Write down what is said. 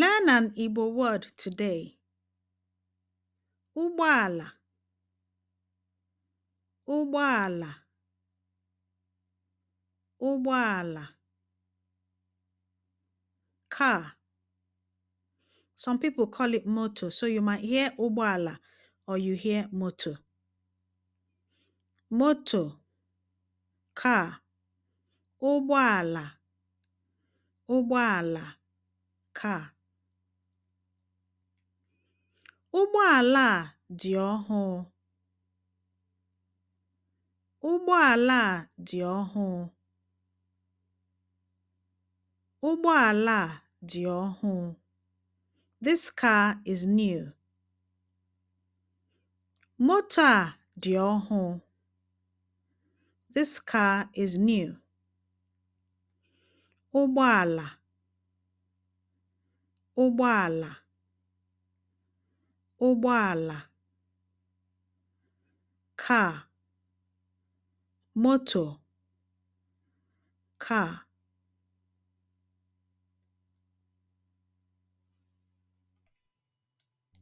Learn an Igbo word today. Ụgbọala, ụgbọala, ụgbọala. Car. Some people call it moto, so you might hear ụgbọala or you hear moto. Moto, car, ụgbọala, ụgbọala, car. Ụgbọala a dị ọhụụ. Ụgbọala a dị ọhụụ. Ụgbọala a dị ọhụụ. This car is new. Moto a dị ọhụụ. This car is new. Ụgbọala, ụgbọala, ụgbọala. Car, moto, car.